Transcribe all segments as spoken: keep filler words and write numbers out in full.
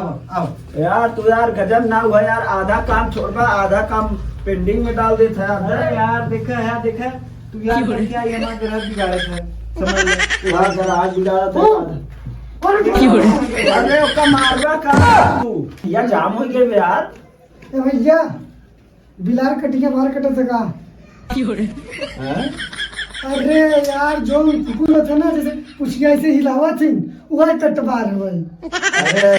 आओ। यार, तू यार गजब ना हुआ यार, आधा काम छोड़बा, आधा काम pending में डाल देत है यार। अरे यार, देखा है, देखा, तू यार क्यों रे? क्या ये हमारा ग्रह बिगाड़त है, समझ ले। तू यार जरा आज बिगाड़त है। क्यों रे? अरे, ओका मारबा का तू? यार, जाम हो गए यार। ए भैया, बिलार कटिया बार कटे सका। क्यों रे? हैं? अरे यार, जो कुकुर होते ना, जैसे पुछिया ऐसे हिलावत थी, वह कटबार है भाई। अरे।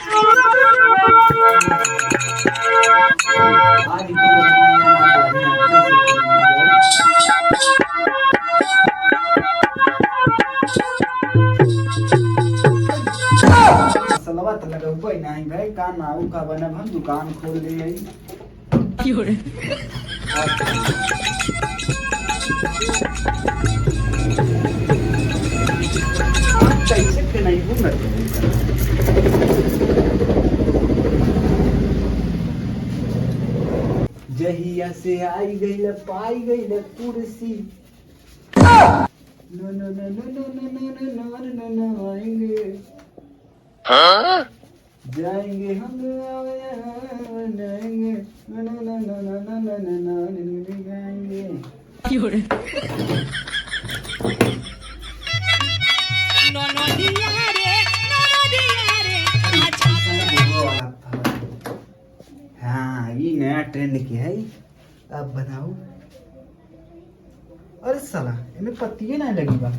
आज तो सलवा त लगउबे नाही भाई, का नाऊ का बनब, हम दुकान खोल ले आई। क्यों रे? कैसे के नहीं घूम रहे? जहिया से आई गई, पाई गई कुर्सी। नो, नो, नो, आएंगे। हाँ? जाएंगे हम, आएंगे। क्यों रे? हाँ, ये नया trend के है। अब बताओ। अरे साला, एमे पत्तिये नाही लगी बा।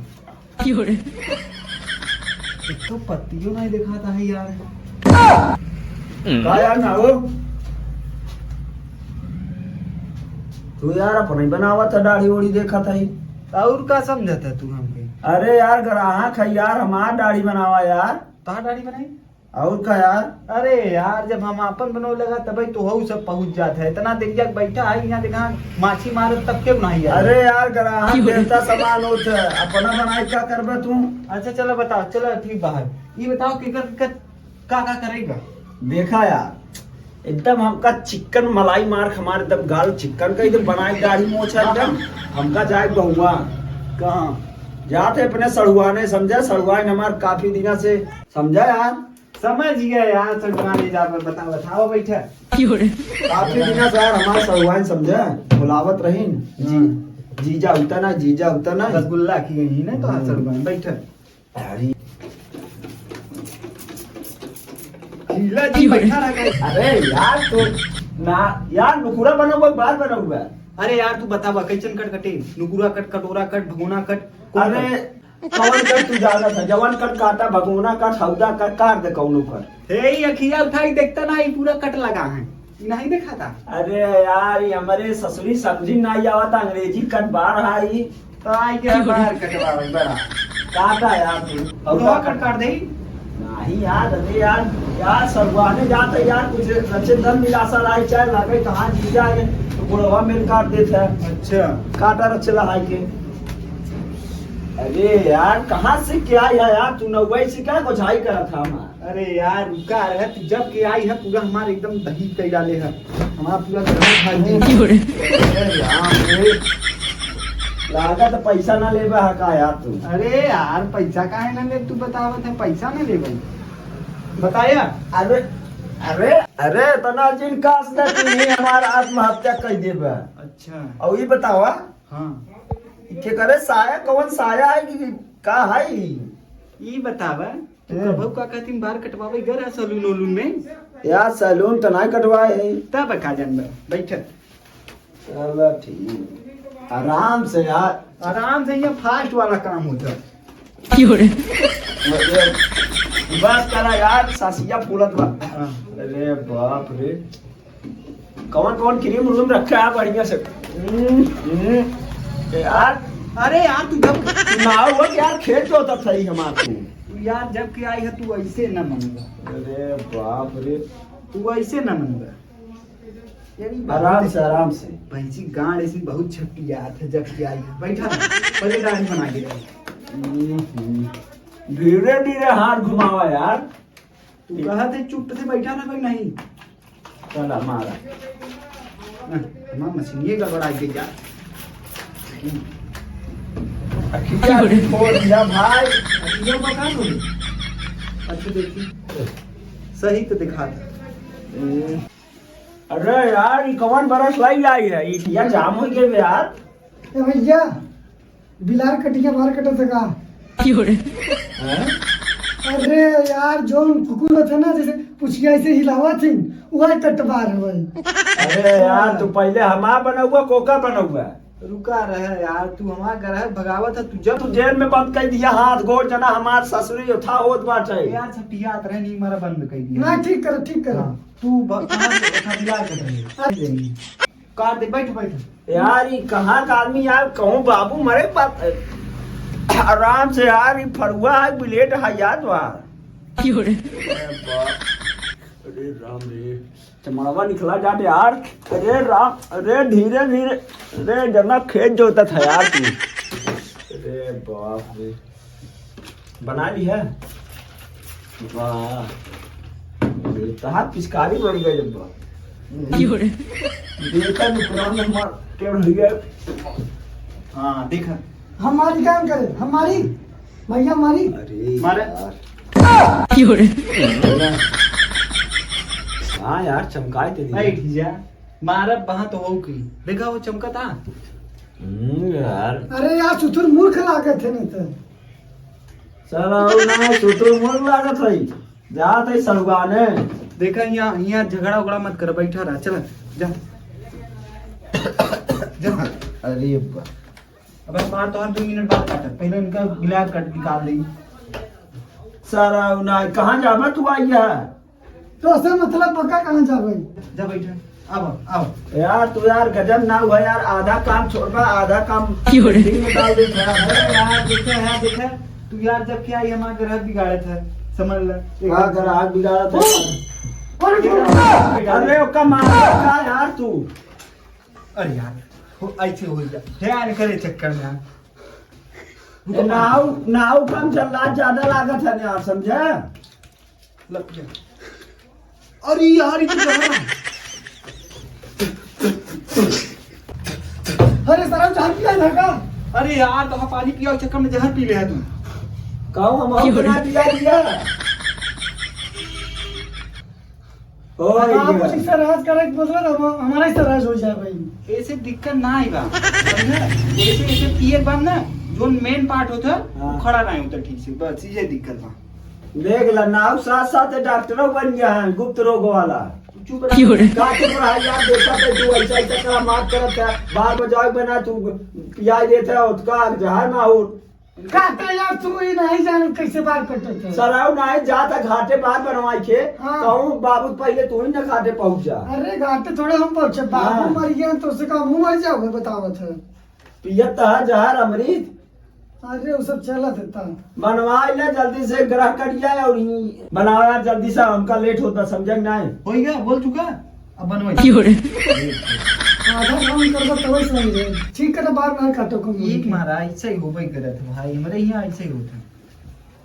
क्यों रे? एक तो पत्तियों नाही देखाता है यार। का यार ना हो? तू यार अपने ही बनावा था, दाढ़ी ओढ़ी देखा था ही। और का समझता तू हमके? अरे यार, ग्राहक है यार, हमार दाढ़ी बनावा यार। तोहार दाढ़ी बनाई? और का यार? अरे यार, जब हम आपन बनवे लगा तबे तो हऊ सब पहुँच जात है। इतना देरिया के बैठा है यहाँ, देखा माछी मारत तब क्यों नहीं आया? अरे यार, ग्राहक देवता समान होत है, अपना बनाए क्या करबे तू? अच्छा चलो बताओ, चलो ठीक बाहर। ये बताओ केकर केकर का का करेगा? देखा यार, एकदम हमका चिकन मलाई मार के हमारे एकदम गाल चिकन का एकदम बनाए दाढ़ी मोछा एकदम। हमका जाए बहुआ। कहाँ? जाते अपने सड़ुआने समझा, सड़ुआइन हमार काफी दिना से समझा यार। समझ गया यार, सड़ुआने जा पर बता, बताओ बैठा। काफी दिना से यार हमार सड़ुआइन समझा, बुलावत रहीन। जी, हाँ। जीजा उतना, जीजा उतना। रसगुल्ला की गई ना तो हाँ। सड़ुआइन बैठा। अरे। लीला जी बैठा रहा है। अरे यार, तो ना यार, नुकुरा बना हुआ, बार बना हुआ है। अरे यार, तू बतावा, कैसन कट कटे? नुकुरा कट, कटोरा कट, भगोना कट, कौन अरे, कट? कौन कट तू जाना था? जवान कट काटा, भगोना कट, हौदा कट, काट दे कौनो कट। हे, ई अखिया उठाई देखता ना, ई पूरा कट लगा है। ई नहीं देखाता? अरे यार, ये हमरे ससुरी समझी ना आवता, अंग्रेजी कट बार आई। तो आई के बार कटवावे बड़ा। काटा यार तू। बुढ़वा कट काट दे। नहीं यार, अरे यार, यार सड़ुआने जाते यार, कुछ अच्छे दम मिला सा लाई, चाहे लागे कहाँ जी जाए, तो बुढ़वा मेल काट देता है। अच्छा। काटा रचला हाई के। अरे यार, कहाँ से क्या है यार, तू नौवाई से क्या गोझाई करा था हमार? अरे यार, रुका रहे, तू जब के आई है, पूरा हमार एकदम दही कई डाले है। हमार पूरा घर में खा दी। अरे राम रे, लागत पैसा ना लेबे है का यार तू? अरे यार, पैसा काहे ना ले, तू बतावत है, पैसा ना लेबे। बताया? अरे, अरे, अरे, इतना जिन कास दे तू ही हमार आत्महत्या कर देबे। अच्छा। और ये बतावा, हाँ। के करे साया, कौन साया है कि का है? ई बतावा, तू हैं? कबहू का कहतीन बार कटवावे गए रहा सलून उलून में? यार, सैलून तो नहीं कटवाए है। तब का जानबा, बैठ। चलो, ठीक। आराम से यार। आराम से, ये fast वाला काम होता है। क्यों रे? बस करा यार, सासिया फूलत बा। हाँ। अरे बाप रे। कौन कौन cream व्रीम रखा है बढ़िया से? हम्म, हम्म। यार, अरे यार, तू जब ना हुआ कि यार, खेत जोतत है हमार तू। तू यार, जब के आई है, तू ऐसे ना मनबा। अरे बाप रे। तू ऐसे ना मनबा। यार, ई आराम से, आराम से। भैंसी गांड ऐसी बहुत छपटियात है, जब के आई है। बैठा ना, पहले दाढ़ी बना के रहो। हम्म, हम्म। धीरे धीरे हाथ घुमावा यार। तू कहा थे चुप से बैठा ना कोई नहीं। चला मारा। ना, हमार मशीनिए गड़बड़ा के जा। अखिया भी फोड़ दिया भाई। अखिया बता दो। अच्छा देखिए। सही तो दिखा था। अरे यार, ई कवन brush लाई आई है? ई ठिया जाम हो गए यार। ए भैया, बिलार कटिया बाहर कटत है का? हैं? अरे यार, जौन कुकुर होत है ना, जैसे पुछिया ऐसे हिलावत ही, वह कटबार है भाई। अरे यार, तू पहले हमार बनउआ, कोका बनउआ। रुका रहे यार, तू हमार ग्राहक भगावत है, तू जब तू जेल में बंद कर दिया, हाथ गोड़ जना हमार ससुरी उठा होत बाटे। यार, छपियात रहे, नहीं मारा बंद कर दिया। ना, ठीक करो, ठीक करो। हाँ, तू ब-, कहाँ से उठा बिलार कट रही है? काट दे, बैठ, बैठ। यार, ई कहाँ का आदमी यार, कहूँ बाबू मरे बात, आराम से यार, ई फरुआ है, blade है यार, वाह। क्यों रे? अरे बाप, अरे राम रे, चमड़वा निकला जात यार। अरे राम, अरे धीरे धीरे, अरे जना खेत जोतत है यार तू। अरे बाप रे। बना ली है? वाह। अरे, तहार पिचकारी बन गई अब। क्यों रे? देखा नुकसान में मार के भैया। हाँ, देखा। हमारी काम करे, हमारी, भैया हमारी। अरे मारे। यार। क्यों रे? हाँ यार, चमकाए ते दिए। बैठ जा। मारब वहाँ तो हो की। देखा वो चमकता। हम्म, यार। अरे यार, सुथुर मूर्ख लागत है नहीं तो। साला, वो ना सुथुर मूर्ख लागत है। जात है सड़ुआने। देखा, यहाँ, यहाँ झगड़ा उगड़ा मत कर, बैठा रहा, चला, जा। जा। अरे बा। अब हम बात और दो मिनट बाद काटब, पहले इनका गिलास कट निकाल दे। साला, उ ना, कहाँ जाबा तू आई है? तो से मतलब बका कहाँ जाबे? जा बैठा, अब, अब। यार, तू यार गजब ना हुआ यार, आधा काम छोड़बा, आधा काम क्यों रे? pending में डाल देता है। अरे यार, देखा है, देखा, तू यार जब क्या ये हमारा ग्राहक बिगाड़े था, समझ ले। हाँ, ग्राहक बिगाड़ा था। अरे, अरे, ओका मार का यार तू। अरे यार, हो, ऐसे हो जा, ध्यान करे चक्कर में यार। ए, नाव, नाव कम चल रहा, ज्यादा लागत है यार, समझे? लग गया। अरे यार, ये तो जा रहा। अरे सर, हम जहर पिया था का? अरे यार, तो पानी पिया, चक्कर में जहर पी ले है तू। कहूँ हम और बना दिया, दिया। ओ, आप ये कुछ इससे राज करे के मतलब हम, हमारा इससे राज हो जाए भाई। ऐसे दिक्कत ना आएगा, समझे? ऐसे, ऐसे पिए के बाद ना, जो main part होता है, वो हाँ। खड़ा नहीं होता ठीक से, बस ये दिक्कत बा। देख ला, नाव साथ साथ डॉक्टरों बन गया है, गुप्त रोग वाला। तू चुप रह। क्यों रे? का चुप रहा यार, देखा तो तू ऐसा, ऐसा करामात करत है, बार बजाओ बना तू पियाई देता है, उसका जहर ना हो। काका यार, तू ही नहीं जाने कैसे बार कटत है। सराव नहीं जाता घाटे बार बनवाई के, हाँ। कहूँ बाबू पहले तू ही ना घाटे पहुँच जा। अरे घाटे थोड़े हम पहुँचे, बाबू हाँ। मर गया तो उससे का मुँह मर जाओगे, बतावत है। पियत तहा जहर अमृत। अरे वो सब चला देता। बनवाई ले जल्दी से, ग्रह कट जाए और ही बनाओ यार जल्दी से, हमका late होता, समझे कि नहीं? हो गया, बोल चुका। अब बनवाई। क्यों रे? आधा काम करबा तबे सही रे। ठीक है, तो बार ना काटो को एक मारा, ऐसा ही होबे करत है भाई, हमरे यहाँ ऐसा ही होता है।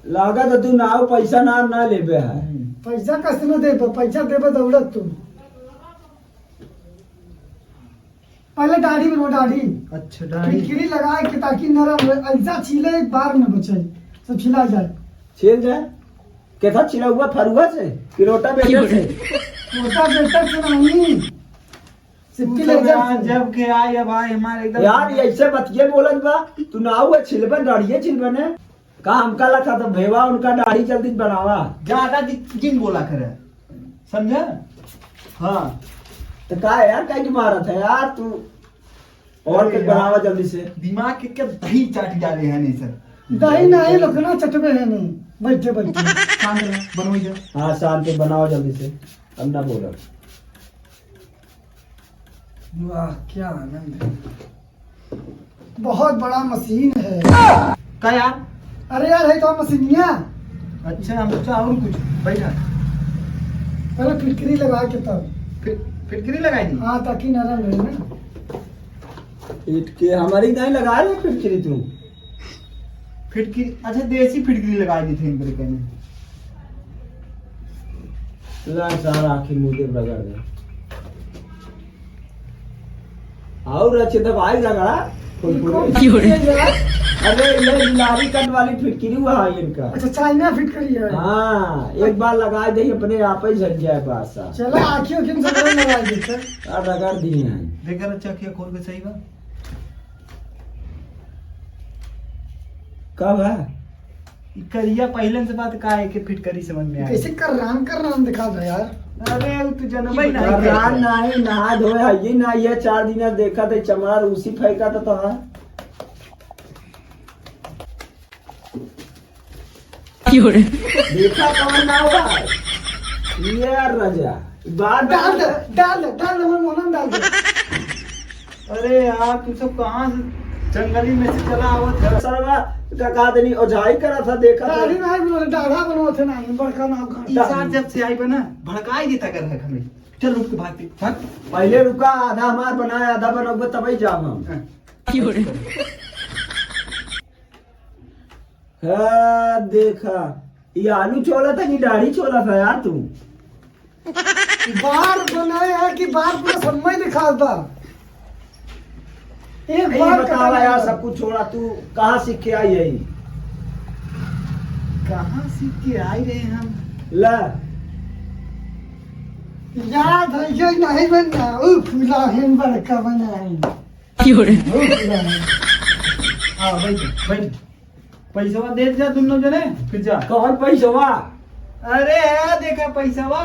लागत है तू नाव पैसा ना, ना लेबे है। हम्म। पैसा कस ना देबे, पैसा देबे दौड़त तू। पहले दाढ़ी में वो दाढ़ी। अच्छा, दाढ़ी। फिटकिरी लगाए के ताकि नरम रहे, ऐसा छीले एक बार में बचे, सब छिला जाए। छील जाए? कैसा छिला हुआ फरुआ से कि रोटावेटर से? रोटावेटर से नहीं, सिट्टी तू ले सब जा। यहाँ जब के आए, अब आए हमारे एकदम यार, ये ऐसे बतिये बोलत बा, तू ना हुआ छिलबे, दाढ़िये छिलबे ने। का हमका लगा था भेवा उनका दाढ़ी जल्दी बनावा। ज्यादा दि-, जिन बोला करे, समझा? हाँ। तो का है यार, काहे की मारत है यार तू? और अरे कुछ यार, बनावा जल्दी से। दिमाग के क्या दही चाट जा रहे हैं नहीं सर। दही नहीं, लखना चटबे है नहीं, बैठे बैठे। शांत रहो, बनवाई जाओ। हाँ, शांत बनावा जल्दी से, अब ना बोलो। वाह, क्या आनंद है। बहुत बड़ा मशीन है। का यार? अरे यार, है तो मशीनिया। अच्छा, हम सोचा और कुछ। बैठा। पहले फिटकरी लगा के तब। फिट-, फिटकरी लगाई दी? हाँ, ताकि नरम रहे ना। फिटके हमारी नहीं लगा रहे फिटकरी तू? फिटकरी, अच्छा, देसी फिटकरी लगा दी थी इनके कहने। ला सारा आखिर मुंह दे रगड़ दे। और अच्छे दवाई रगड़ा, कोई इनको बोले? ये यार, अरे, ये बिलारी कट वाली फिटकिरी हुआ है इनका। अच्छा, चाइना फिटकरी है। हाँ, एक बार लगाइ दे, अपने आप ही झड़ जाए पासा। चला, आँखियों की सब लगा देते। आ, रगड़ दिए हैं। देखा ना, चखिया खोल के सही बा। का बा? ई करिया पहिलन से बात का है कि फिटकरी समझ में आई? कैसे कर्रान, कर्रान दिखा दो यार। अरे, वो तो जनम ही नहीं कर्रान करता। नहीं, नहा धोए है ये ना, ये चार दिन देखा थे चमार उसी फेंका था तो हाँ। क्यों रे? देखा कौन ना हुआ है? ये यार राजा, बात डाल दे, डाल दे, डाल दे, हमारे मोहन डाल दे। अरे यार, तू सब कहाँ से जंगली में से चला आवत है? सरवा का कहा देनी, ओझाई करा था, देखा था। दाढ़ी नहीं बनवत, दाढ़ा बनवत है नहीं, बड़का नाव का। ई सार जब से आई बा ना, भड़काई देता कर है हमें। चल उठ के भागते, भाग। पहले रुका, आधा हमार बनाए, आधा बनोगे तब ही जाम हम। हाँ। क्यों रे? हाँ, देखा, ये आलू छोला था कि दाढ़ी छोला था यार तू? बार बनाए है कि बार पूरा समय दिखात बा। एक यही बार बतावा कटाना यार, बा। सब कुछ छोड़ा, तू कहाँ सीख के आई है? कहाँ सीख के आई रहे हम? ला। याद है ये नहीं बनना, उ फूला है बड़का बना है। क्यों रे? उ फूला है। हाँ, बैठ, बैठ। पैसवा दे जा दोनों जने, फिर जा। कौन पैसवा? अरे यार, देखा पैसवा।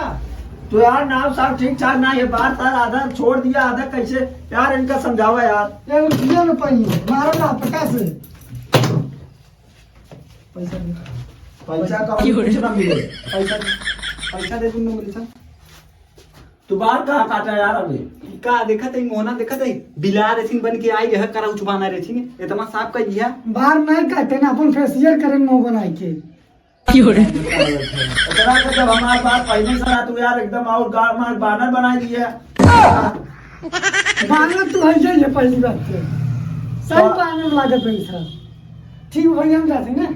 तो यार, नाम साहब ठीक ठाक ना, ये बार सार आधा छोड़ दिया, आधा कैसे? यार, इनका समझावा यार। ये उठिए ना पाई, मारो ना पटा से। पैसा दे। पैसा का क्यों रे? कुछ ना मिले। पैसा, पैसा दे दोनों मिले सर। तू बार कहाँ काटा यार अबे? का देखत है, मोहना देखत है, बिलार ऐसी बन के आई रह, करा उचबाना रे छी, इतना साफ कर दिया। बार नहीं काटे ना, अपन फेशियल करे मुंह बनाई के। क्यों रे? इतना तो जब हमारे बात पहले से रहा, तू यार एकदम और गाड़ मार बानर बनाई दिया। बानर तू है, ये पहली बात है। सही हाँ। बानर लागत है सर। ठीक भैया, हम जाते हैं ना।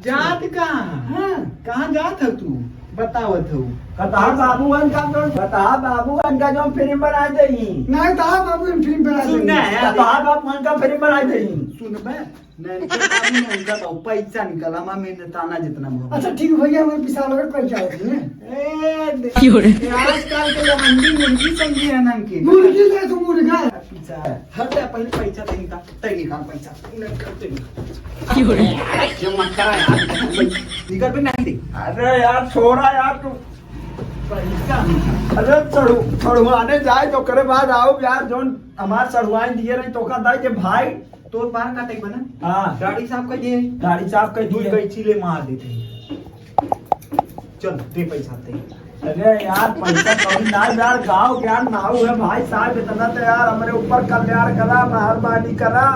जात कहाँ? हाँ। कहाँ जात हो तू? बतावत हो। कतहा बाबू हन का जो, कतहा बाबू हन का जो फिल्म बनाई देही। नहीं, कतहा बाबू हन फिल्म बनाई देही। सुन ना यार। कतहा बाबू हन का फिल्म बनाई देही। सुन बे, नहीं, इनके बाबू में उनका तो पैसा निकला, हमारा मेहनताना जितना बहुत। अच्छा, ठीक भैया, हमारे पिसाब लगा, कल जाओ, ठीक है? ए, दे-, क्यों रे? ये आजकल के लवंडी मुर्गी समझी है ना कि? मुर्गी नहीं, तू मुर्गा है। अच्छा, हट जा, पहले पैसा दे इनका, तय निकाल पैसा। क्यों रे? ये मत करा यार, निकल भी नहीं दे। अरे यार, छोड़ा यार तू। पैसा नहीं। अरे चढ़ू, चढ़ुआने जाए तो करे बाद आओ यार, जोन हमार चढ़ुआइन दिए रही तो का दाई के भाई। तोर बार काटे बना? हाँ। दाढ़ी साफ कर दिए। दाढ़ी साफ कर दिए। दुई कैंची ले मार देते हैं। चल, दे पैसा दे। अरे यार, पैसा कौड़ी ना यार, गाँव के यार नाऊ है भाई साहब, इतना तो यार हमरे ऊपर कल्याण करा, मेहरबानी करा।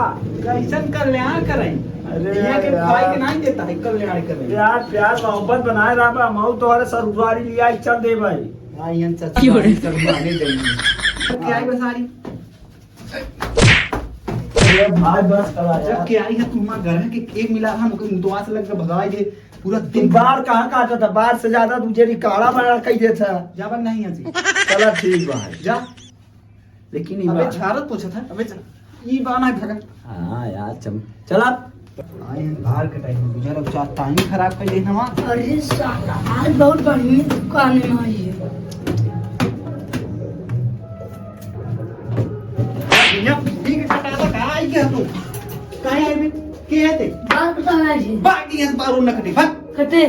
कैसन कल्याण करे? अरे यहाँ के यार। भाई के नहीं देता है कल्याण करे। यार, प्यार मोहब्बत बनाए रहा, हम तो हमारे ससुरारी लिया, चल दे भाई। हाँ, यहाँ ससुरारी सब माने जाएंगे। क्या है बसारी? अरे भाई, बस करा जब यार। के आई है, तू हमार घर के एक मिला हम ओकर मुतवा से लग के भगाई दे। पूरा तू दिन बार कहाँ काटा था? बार से ज्यादा तुझे रिकाड़ा बड़ा कही दे था। जाबक नहीं है जी। चला ठीक बा। जा। लेकिन ई अबे बार झारत पोछत है। अबे चल। ई बाना है भगा। हाँ यार, चम-, चला। आए हैं बाहर के टाइम में, गुजर अब चार टाइम खराब कर लेना वहाँ। अरे साला, आज बहुत बढ़िया दुकान में आई है। दुनिया बीबी के कटा था, कहाँ आई गया तू? कहाँ आई बे? के है ते? बाल कटाना है जी। बाकी है बाल ना कटे, भाग। कटे।